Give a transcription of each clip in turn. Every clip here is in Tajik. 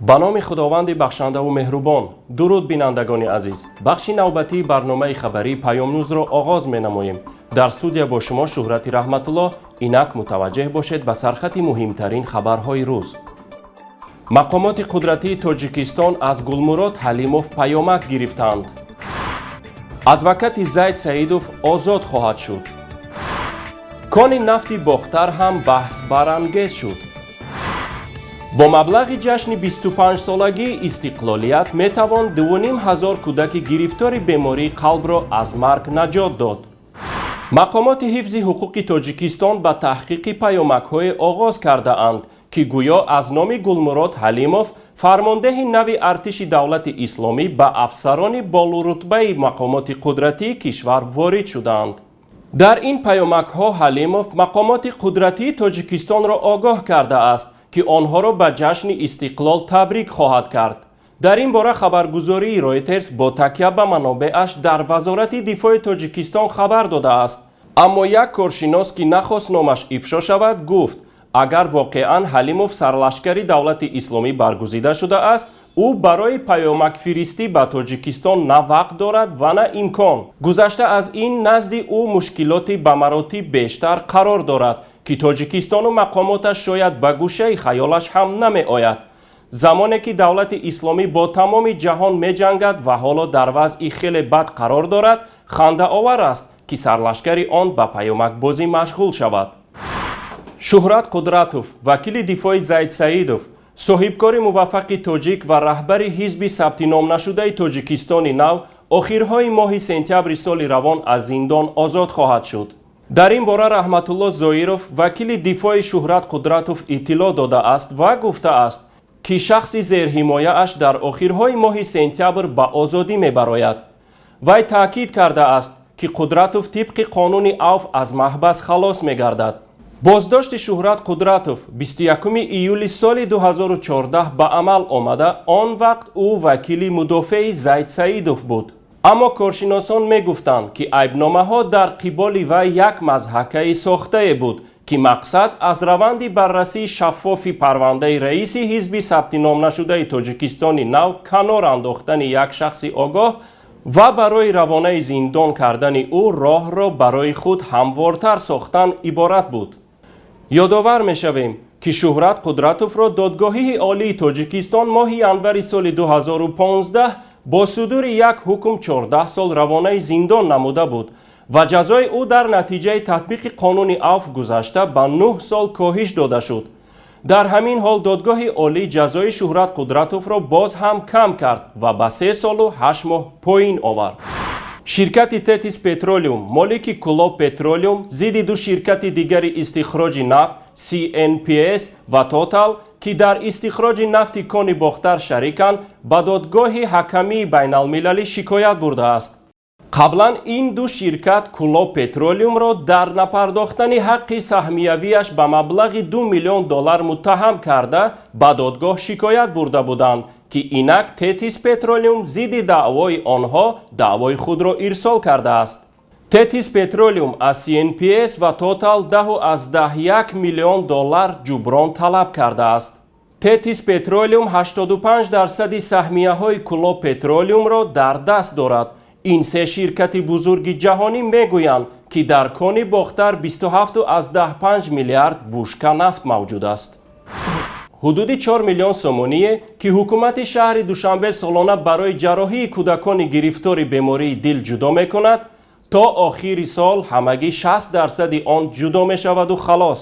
Ба номи Худованди бахшандаву меҳрубон. Дуруд, бинандагони азиз. Бахши навбатии барномаи хабарии Паёмнюзро оғоз менамоем. Дар студия бо шумо Шӯҳрати Раҳматулло. Инак мутаваҷҷеҳ бошед ба сархати муҳимтарин хабарҳои рӯз. Мақомоти қудратии Тоҷикистон аз Гулмурод Ҳалимов паёмак гирифтанд. Адвокати Зайд Саидов озод хоҳад шуд. Кони нафти Бохтар ҳам баҳсбарангез шуд. Бо маблағи ҷашни 25-солагии истиқлолият метавон 2500 кӯдаки гирифтори бемории қалбро аз марг наҷот дод. Мақомоти ҳифзи ҳуқуқи Тоҷикистон ба таҳқиқи паёмакҳое оғоз кардаанд, ки гӯё аз номи Гулмурод Ҳалимов, фармондеҳи нави артиши Давлати Исломӣ, ба афсарони болорутбаи мақомоти қудратии кишвар ворид шудаанд. Дар ин паёмакҳо Ҳалимов мақомоти қудратии Тоҷикистонро огоҳ кардааст, ки онҳоро ба ҷашни истиқлол табрик хоҳад кард. Дар ин бора хабаргузории Ройтерс бо такя ба манобеаш дар Вазорати дифои Тоҷикистон хабар додааст. Аммо як коршинос, ки нахост номаш ифшо шавад, гуфт, агар воқеан Ҳалимов сарлашкари Давлати Исломӣ баргузида шудааст, ӯ барои паёмакфиристӣ ба Тоҷикистон на вақт дорад ва на имкон. Гузашта аз ин, назди ӯ мушкилоти ба маротиб бештар қарор дорад, ки Тоҷикистону мақомоташ шояд ба гӯшаи хаёлаш ҳам намеояд. Замоне ки Давлати Исломӣ бо тамоми ҷаҳон меҷангад ва ҳоло дар вазъи хеле бад қарор дорад, хандаовар аст, ки сарлашкари он ба паёмакбозӣ машғул шавад. Шӯҳрат Қудратов, вакили дифои Зайд Саидов, соҳибкори муваффақи тоҷик ва раҳбари ҳизби сабтиномнашудаи Тоҷикистони Нав, охирҳои моҳи сентябри соли равон аз зиндон озод хоҳад шуд. Дар ин бора Раҳматулло Зоиров, вакили дифои Шӯҳрат Қудратов, иттилоъ додааст ва гуфтааст, ки шахси зерҳимояаш дар охирҳои моҳи сентябр ба озодӣ мебарояд. Вай таъкид кардааст, ки Қудратов тибқи қонуни авф аз маҳбас халос мегардад. Боздошти Шӯҳрат Қудратов 21 июли соли 2014 ба амал омада, он вақт ӯ вакили мудофеи Зайд Саидов буд. Аммо коршиносон мегуфтанд, ки айбномаҳо дар қиболи вай як мазҳакаи сохтае буд, ки мақсад аз раванди баррасии шаффофи парвандаи раиси ҳизби сабтиномнашудаи Тоҷикистони Нав канор андохтани як шахси огоҳ ва барои равонаи зиндон кардани ӯ роҳро барои худ ҳамвортар сохтан иборат буд. Ёдовар мешавем, ки Шӯҳрат Қудратовро Додгоҳии Олии Тоҷикистон моҳи январи соли 2015 бо судури як ҳукм 14 сол равонаи зиндон намуда буд ва ҷазои ӯ дар натиҷаи татбиқи қонуни авф гузашта ба 9 сол коҳиш дода шуд. Дар ҳамин ҳол Додгоҳи Олӣ ҷазои Шӯҳрат Қудратовро боз ҳам кам кард ва ба 3 солу 8 моҳ поин овард. Ширкати Тетис Петролиум, молики Кулоб Петролиум, зидди ду ширкати дигари истихроҷи нафт, CNPS ва Тотал, ки дар истихроҷи нафти кони Бохтар шариканд, ба Додгоҳи ҳакамии байналмилалӣ шикоят бурдааст. Қаблан ин ду ширкат Кулоб Петролиумро дар напардохтани ҳаққи саҳмиявиаш ба маблағи 2 миллион доллар муттаҳам карда, ба додгоҳ шикоят бурда буданд, ки инак Тетис Петролиум зидди даъвои онҳо даъвои худро ирсол кардааст. Тетис Петролиум аз CNPS ва Тотал 10,1 миллион доллар ҷуброн талаб кардааст. Тетис Петролиум 85 дарсади саҳмияҳои Кулоб Петролиумро дар даст дорад. Ин се ширкати бузурги ҷаҳонӣ мегӯянд, ки дар кони Бохтар 27,5 миллиард бушка нафт мавҷуд аст. Ҳудуди 4 миллион сомоние, ки ҳукумати шаҳри Душанбе солона барои ҷарроҳии кӯдакони гирифтори бемории дил ҷудо мекунад, то охири сол ҳамагӣ 60 дарсади он ҷудо мешаваду халос.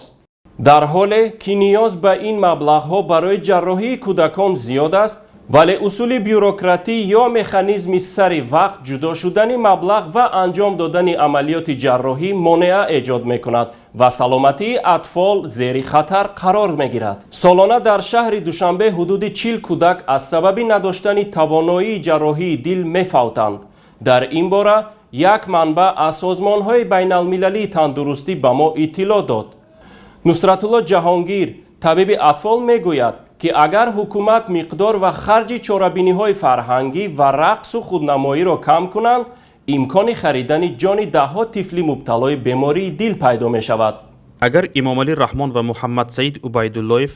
Дар ҳоле ки ниёз ба ин маблағҳо барои ҷарроҳии кӯдакон зиёд аст, вале усули бюрократӣ ё механизми сари вақт ҷудо шудани маблағ ва анҷом додани амалиёти ҷарроҳӣ монеа эҷод мекунад ва саломатии атфол зери хатар қарор мегирад. Солона дар шаҳри Душанбе ҳудуди 40 кӯдак аз сабаби надоштани тавоноии ҷарроҳии дил мефавтанд. Дар ин бора як манбаъ аз созмонҳои байналмилалии тандурустӣ ба мо иттилоъ дод. Нусратулло Ҷаҳонгир, табиби атфол, мегӯяд, ки агар ҳукумат миқдор ва харҷи чорабиниҳои фарҳангӣ ва рақсу худнамоиро кам кунанд, имкони харидани ҷони даҳҳо тифли мубталои бемории дил пайдо мешавад. Агар Эмомалӣ Раҳмон ва Муҳаммадсаид Убайдуллоев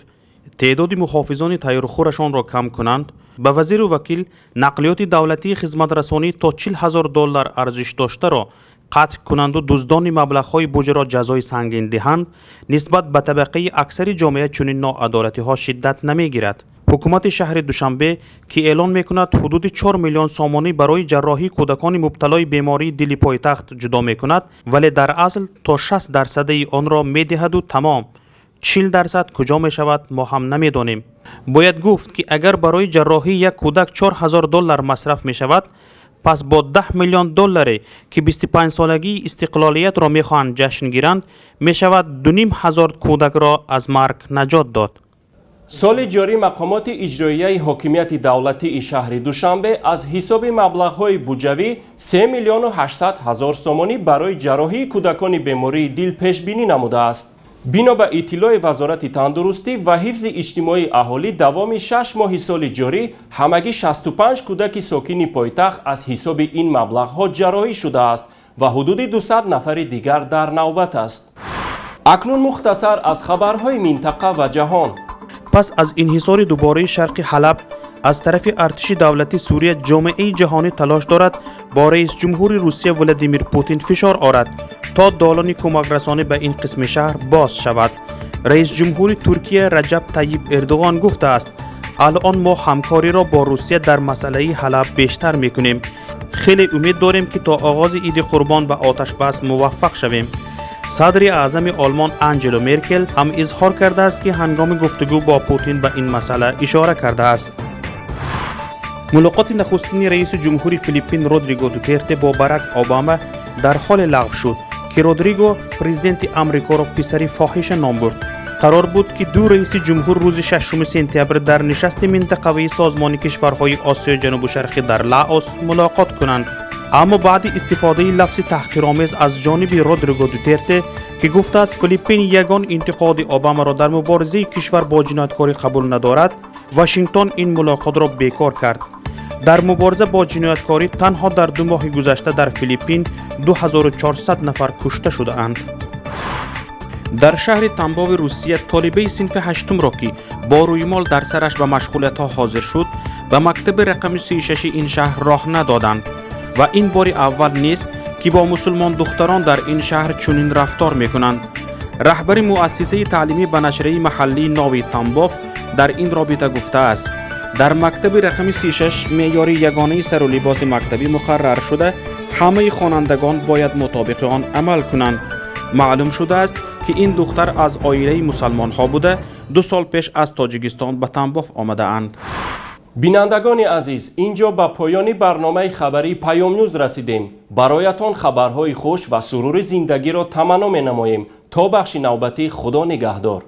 Теъдоди муҳофизони тайёрхӯрашонро кам кунанд, ба вазиру вакил нақлиёти давлатии хизматрасонӣ то 40 000 доллар арзиш доштаро қатъ кунанду дуздони маблағҳои буҷаро ҷазои сангин диҳанд, нисбат ба табақаи аксари ҷомеа чунин ноадолатиҳо шиддат намегирад. Ҳукумати шаҳри Душанбе, ки эълон мекунад, ҳудуди 4 миллион сомонӣ барои ҷарроҳии кӯдакони мубталои бемории дили пойтахт ҷудо мекунад, вале дар асл то 60 дарсадаи онро медиҳаду тамом. 40% куҷо мешавад, мо ҳам намедонем. Бояд гуфт, ки агар барои ҷарроҳии як кӯдак 4000 доллар масраф мешавад, пас бо 10 миллион долларе, ки 25-солагии истиқлолиятро мехоҳанд ҷашн гиранд, мешавад 2500 кӯдакро аз марг наҷот дод. Соли ҷорӣ мақомоти иҷроияи ҳокимияти давлатии шаҳри Душанбе аз ҳисоби маблағҳои буҷавӣ 3 миллиону 800 ҳазор сомонӣ барои ҷарроҳии кӯдакони бемории дил пешбинӣ намудааст. Бино ба иттилои Вазорати тандурустӣ ва ҳифзи иҷтимоии аҳолӣ, давоми 6 моҳи соли ҷорӣ ҳамагӣ 65 кӯдаки сокини пойтахт аз ҳисоби ин маблағҳо ҷарроҳӣ шудааст ва ҳудуди 200 нафари дигар дар навбат аст. Акнун мухтасар аз хабарҳои минтақа ва ҷаҳон. Пас аз инҳисори дубораи шарқи Ҳалаб аз тарафи артиши давлати Сурия, ҷомеаи ҷаҳонӣ талош дорад бо раисҷумҳури Русия Владимир Путин фишор орад, то долони кӯмакрасонӣ ба ин қисми шаҳр боз шавад. Раисҷумҳури Туркия Раҷаб Тайиб Эрдуғон гуфтааст: «Алон мо ҳамкориро бо Русия дар масъалаи Ҳалаб бештар мекунем. Хеле умед дорем, ки то оғози Иди Қурбон ба оташбас муваффақ шавем». Садри аъзами Олмон Анҷело Меркел ҳам изҳор кардааст, ки ҳангоми гуфтугӯ бо Путин ба ин масъала ишора кардааст. Мулоқоти нахустини раиси ҷумҳури Филиппин Родриго Дутерте бо Барак Обама дар ҳоле лағв шуд, ки Родриго президенти Амрикоро писари фоҳиша ном бурд. Қарор буд, ки ду раиси ҷумҳур рӯзи 6 сентябр дар нишасти минтақавии Созмони кишварҳои Осиёи Ҷанубу Шарқӣ дар Лаос мулоқот кунанд, аммо баъди истифодаи лафзи таҳқиромез аз ҷониби Родриго Дутерте, ки гуфтааст, Филиппин ягон интиқоди Обамаро дар муборизаи кишвар бо ҷинояткорӣ қабул надорад, Вашингтон ин мулоқотро бекор кард. Дар мубориза бо ҷинояткорӣ танҳо дар 2 моҳи гузашта дар Филиппин 2400 нафар кушта шудаанд. Дар шаҳри Тамбови Русия толибаи синфи ҳаштумро, ки бо рӯймол дар сараш ба машғулиятҳо ҳозир шуд, ба мактаби рақами 36 ин шаҳр роҳ надоданд. Ва ин бори аввал нест, ки бо мусулмондухтарон дар ин шаҳр чунин рафтор мекунанд. Раҳбари муассисаи таълимӣ ба нашрияи маҳаллии «Новый Тамбов» дар ин робита гуфтааст: дар мактаби рақами 36 меъёри ягонаи сару либоси мактабӣ муқаррар шуда, ҳамаи хонандагон бояд мутобиқи он амал кунанд. Маълум шудааст, ки ин духтар аз оилаи мусалмонҳо буда, 2 сол пеш аз Тоҷикистон ба Тамбов омадаанд. Бинандагони азиз, ин ҷо ба поёни барномаи хабарии «Паёмнюз» расидем. Бароятон хабарҳои хуш ва сурури зиндагиро таманно менамоем. То бахши навбатӣ, Худо нигаҳдор.